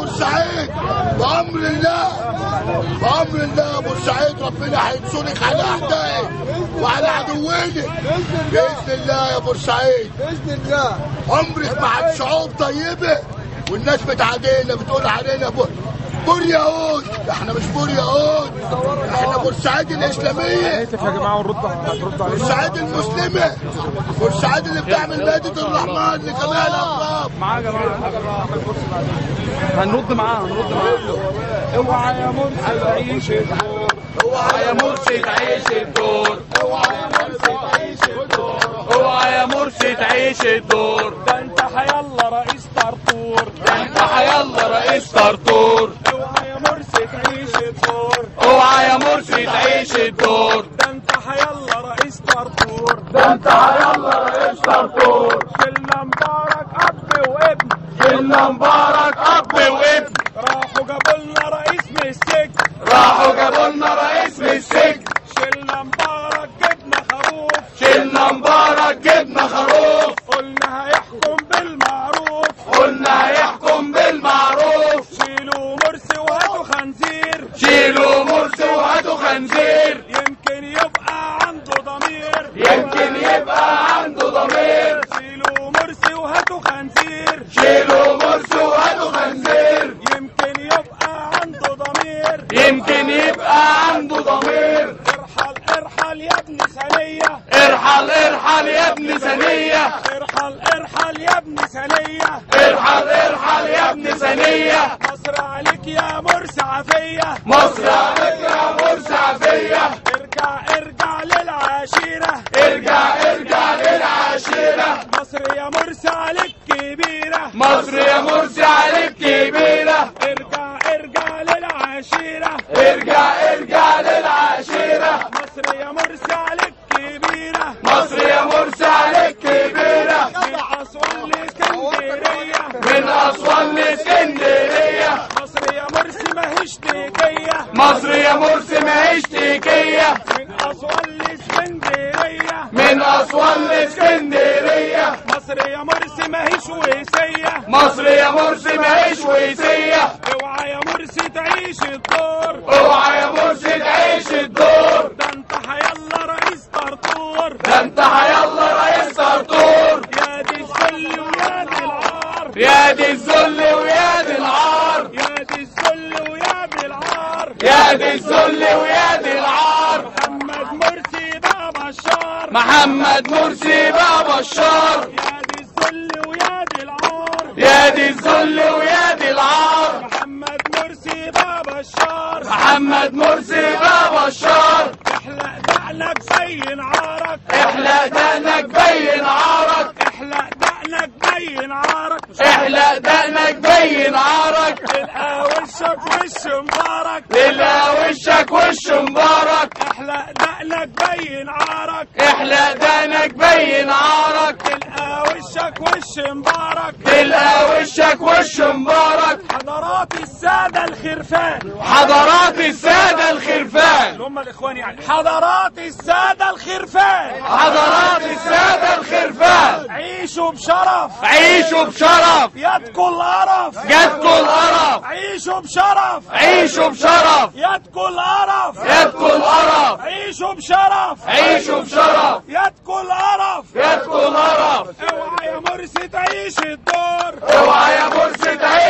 بورسعيد بأمر الله، بأمر الله يا بورسعيد ربنا هينصرك على أعدائك وعلى عدوينك بإذن الله يا بورسعيد. بإذن الله. عمرك مع الشعوب طيبة والناس بتعادينا بتقول علينا بور يهود، احنا مش بور يهود، احنا بورسعيد الإسلامية. يا جماعة ونرد عليهم. بورسعيد المسلمة، بورسعيد اللي بتعمل مائدة الرحمن لجميع الأطراف. معاه يا جماعة هنرد معاه، هنرد معاه. اوعى يا مرسي تعيش الدور، اوعى يا مرسي تعيش الدور، اوعى يا مرسي تعيش الدور، اوعى يا مرسي تعيش الدور. ده انت حيالله رئيس طرطور، ده انت حيالله رئيس طرطور. اوعى يا مرسي تعيش الدور، اوعى يا مرسي تعيش الدور. ده انت حيالله رئيس طرطور، ده انت حيالله رئيس طرطور. شلنا مبارك اب وابن، شلنا مبارك اب وابن. راحوا جابوا لنا رئيس من السجن، راحوا جابوا لنا رئيس من السجن. شلنا مبارك جبنا خروف، شلنا مبارك جبنا خروف. قلنا هيحكم بالمعروف، قلنا هيحكم بالمعروف. شيلوا مرسي وهاتوا خنزير، شيلوا مرسي وهاتوا خنزير. يمكن يبقى عنده ضمير، يمكن يبقى عنده ضمير. شيلوا مرسي وهاتوا خنزير، شيلوا مرسي وهاتوا خنزير. يمكن يبقى عنده ضمير، يمكن يبقى عنده ضمير. ارحل ارحل يا ابن سنية، ارحل ارحل يا ابن سنية، ارحل ارحل يا ابن سنية، ارحل ارحل يا ابن سنية. مصر عليك يا مرسي عافية، مصر عليك يا مرسي عافية. ارجع ارجع للعشيرة، ارجع ارجع للعشيرة. مصر يا مرسي عليك كبيرة، مصر يا مرسي عليك كبيرة. ارجع ارجع للعشيرة، ارجع ارجع للعشيرة. مصر يا مرسي عليك كبيرة، مصر يا مرسي عليك كبيرة. من أسوان لإسكندرية، من أسوان لإسكندرية. مصر يا مرسي ماهيش تيكية، مصر يا مرسي ماهيش تيكية. من أسوان لإسكندرية، من أسوان لإسكندرية. مصر يا مرسي ماهيش ويسية، مصر يا مرسي ماهيش ويسية. اوعى يا مرسي تعيش الدور، اوعى يا مرسي تعيش الدور. ده انت حيالله رئيس طرطور، ده انت حيالله رئيس طرطور. يا دي الذل ويا دي العار، يا دي الذل ويا دي العار، يا دي الذل ويا دي العار، يا دي الذل ويا دي العار. محمد مرسي بقى بشار، محمد مرسي بقى بشار. يا دي الذل ويا دي العار، يا دي الذل ويا دي العار. محمد مرسي بقى بشار، محمد مرسي بقى بشار. احلق دقنك بين عارك، احلق دقنك بين عارك، احلق دقنك بين عارك، احلق دقنك بين عارك. تلقى وشك وش مبارك، تلقى وشك وش مبارك. احلق دقنك بين عارك، احلق دقنك بين عارك. تلقى وشك وش مبارك، تلقى وشك وش مبارك. حضرات السادة الخرفان، حضرات السادة الخرفان اللي هم الإخوان يعني. حضرات السادة الخرفان، حضرات السادة الخرفان. عيشوا بشرف، عيشوا بشرف. يدكوا القرف، جاتكوا القرف. عيشوا بشرف، عيشوا بشرف. يدكوا القرف، جاتكوا القرف. عيشوا بشرف، عيشوا بشرف. يدكوا القرف، جاتكوا القرف. اوعى يا مرسي تعيش الدور، اوعى يا مرسي تعيش.